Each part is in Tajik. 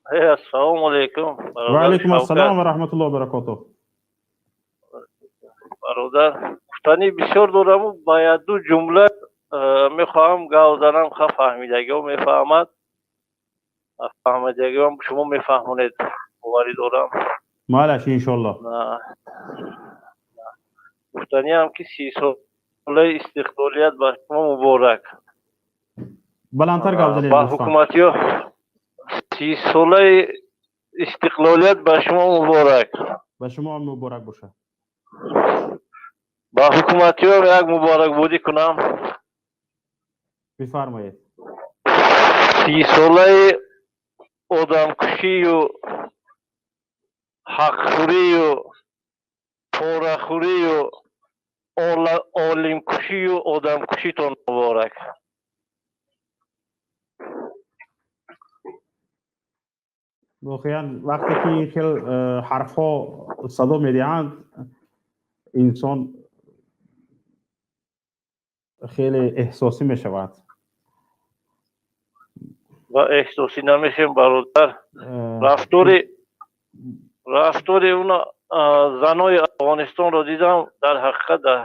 Ассалому алайкум. Ва алайкум ассалом ва раҳматуллоҳи ва баракотуҳ. Бародар, гуфтанӣ бисёр дораму, ба якду ҷумла мехоҳам гап занам. Ха, фаҳмидагиҳо мефаҳмад, фаҳмидагиҳом шумо мефаҳмонед, боварӣ дорам. Малаш, иншоллоҳ. Гуфтаниам, ки 30-солаи истиқлолият ба шумо муборак. Баландтар гап занед. Ба ҳукуматиё, 30-солаи истиқлолият ба шумо муборак. Ба шумо ҳам муборак бошад. Ба ҳукуматиё як муборакбодӣ кунам. Бифармоед. 30-солаи одамкушию ҳақхӯрию порахӯрию олимкушию одамкушитон муборак. Воқеан, вақте ки ин хел ҳарфҳо садо медиҳанд, инсон хеле эҳсосӣ мешавад. Ва эҳсосӣ намешем, бародар. Рафтори уна занои Афғонистонро дидам, дар ҳақиқат дар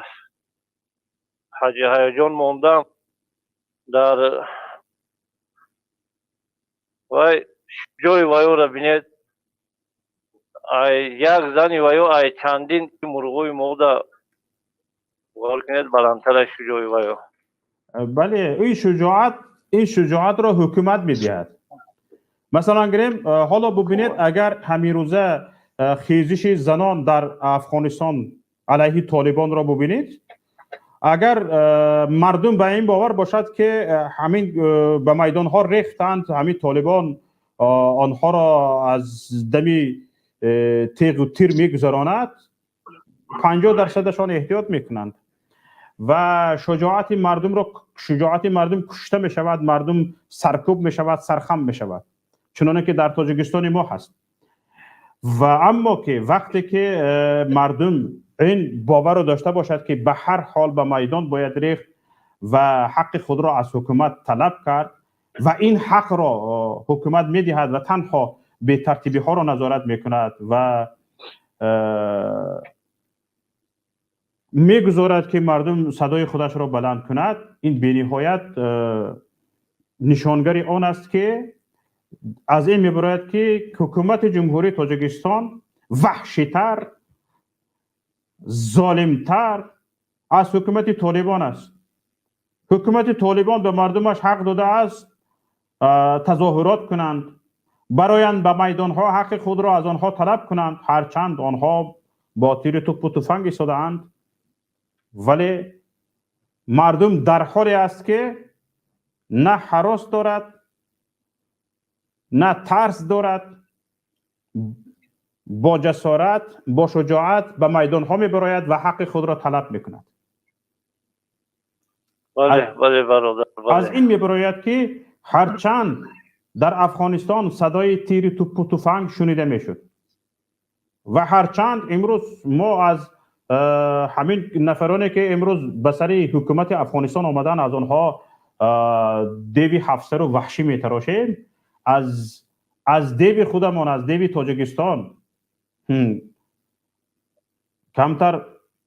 ҳаҷи ҳаяҷон мондам. Дар вай ҷои ваёра бинед, ай як зани ваё ай чандин мурғои мода бовар кунед, баландтар аз шуҷои ваё. Бале, ин шуҷоатро ҳукумат медиҳад. Масалан гирем, ҳоло бубинед, агар ҳаминрӯза хезиши занон дар Афғонистон алайҳи толибонро бубинед, агар мардум ба ин бовар бошад, ки ҳамин ба майдонҳо рехтанд, ҳамин толибон онҳоро аз дами теғу тир мегузаронад, 50%-ашон эҳтиёт мекунанд ва шуҷоати мардум кушта мешавад, мардум саркӯб мешавад, сархам мешавад, чуноне ки дар Тоҷикистони мо ҳаст. Ва аммо ки вақте ки мардум ин боварро дошта бошад, ки ба ҳар ҳол ба майдон бояд рехт ва ҳаққи худро аз ҳукумат талаб кард, ва ин ҳақро ҳукумат медиҳад ва танҳо бетартибиҳоро назорат мекунад ва мегузорад, ки мардум садои худашро баланд кунад, ин бениҳоят нишонгари он аст, ки аз ин мебарояд, ки ҳукумати Ҷумҳурии Тоҷикистон ваҳшитар, золимтар аз ҳукумати Толибон аст. Ҳукумати Толибон ба мардумаш ҳақ додааст тазоҳурот кунанд, бароянд ба майдонҳо, ҳаққи худро аз онҳо талаб кунанд, ҳарчанд онҳо бо тири туппу туфанг истодаанд, вале мардум дар ҳоле аст, ки на ҳарос дорад, на тарс дорад, бо ҷасорат, бо шуҷоат ба майдонҳо мебарояд ва ҳаққи худро талаб мекунад. Аз ин мебарояд, ки ҳарчанд дар Афғонистон садои тири туппу туфанг шунида мешуд ва ҳарчанд имрӯз мо аз ҳамин нафароне, ки имрӯз ба сари ҳукумати Афғонистон омадан, аз онҳо деви ҳафтсару ваҳшӣ метарошем, аз деви худамон, аз деви Тоҷикистон камтар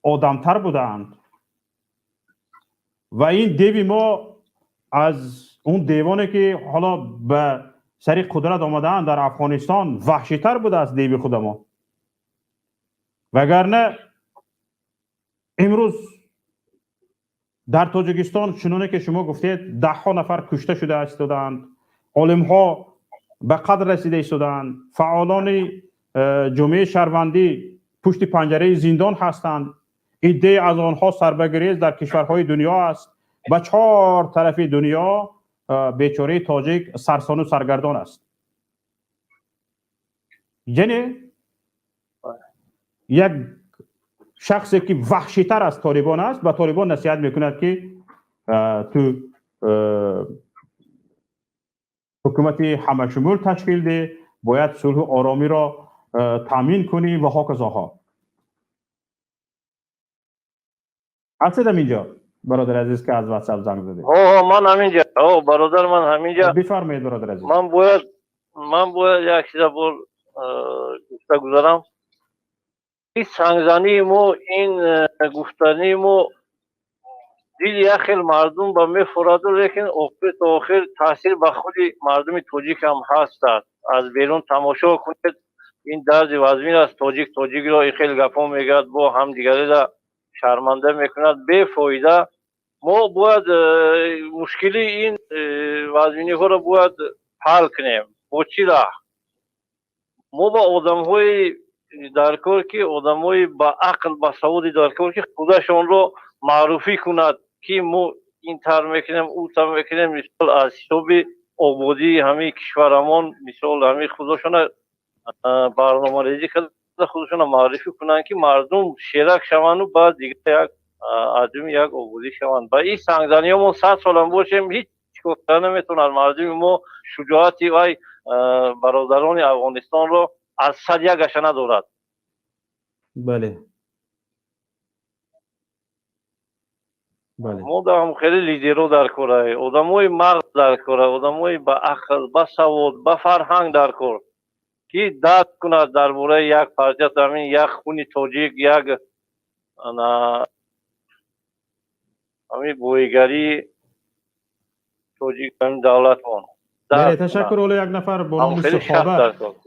одамтар будаанд ва ин деви мо аз он девоне, ки ҳоло ба сари қудрат омадаанд дар Афғонистон, ваҳшитар будааст деви худамон. Вагарна имрӯз дар Тоҷикистон, чуноне ки шумо гуфтед, даҳҳо нафар кушта шуда истодаанд, олимҳо ба қадр расида истодаанд, фаъолони ҷомеаи шаҳрвандӣ пушти панҷараи зиндон ҳастанд, иддае аз онҳо сарбагирез дар кишварҳои дунё аст, ба чор тарафи дунё бечораи тоҷик сарсону саргардон аст. Яъне як шахсе, ки ваҳшитар аз толибон аст, ба толибон насиҳат мекунад, ки ту ҳукумати ҳамашумул ташкил деҳ, бояд сулҳу оромиро таъмин кунӣ ва ҳоказоҳо. Ҳастед ҳаминҷо, бародари азиз, ки аз Ватсап занг задед? Ман ҳаминҷа, бародар, ман ҳаминҷа. Бифармоед, бародари азиз. Ман бояд Ман бояд як чиза бор гуфта гузарам. Ин сангзании мо, ин гуфтании мо дили як хел мардум ба мефораду, лекин охир то охир таъсир ба худи мардуми тоҷик ҳам ҳастад. Аз берун тамошо кунед, ин дарди вазмин аст. Тоҷик тоҷикро ин хел гапҳо мегӯяд, бо ҳамдигариро шарманда мекунад бефоида. Мо бояд мушкили ин вазминиҳоро бояд ҳал кунем. Бо чӣ раҳ? Мо ба одамҳои даркор, ки одамҳои ба ақл, ба саводи даркор, ки худашонро маъруфӣ кунад, ки мо ин тар мекунем, ӯ тар мекунем, мисол, аз ҳисоби ободии ҳамаи кишварамон, мисол, ҳамаи худошона барномарезӣ карда, худашона маърифӣ кунанд, ки мардум шерак шаванду баъд дигар як адами як ободӣ шаванд. Ба ин сангзаниҳо мо 100 солам бошем, ҳеҷ кор карда наметавонад. Мардуми мо шуҷоати вай бародарони Афғонистонро аз 101 аша надорад. Бале. Мо даҳам хеле лидеро дар кора, одамои мағз дар кора, одамои ба ақл, ба савод, ба фарҳанг дар кор, ки дарк кунад дар бораи як парча замин, як хуни тоҷик, як ана ҳамин боигарии тоҷик, ҳамин давлатмон. Бале, ташаккур. Ҳоло як нафар бо номи Хеле шахс Суҳоба дар кор.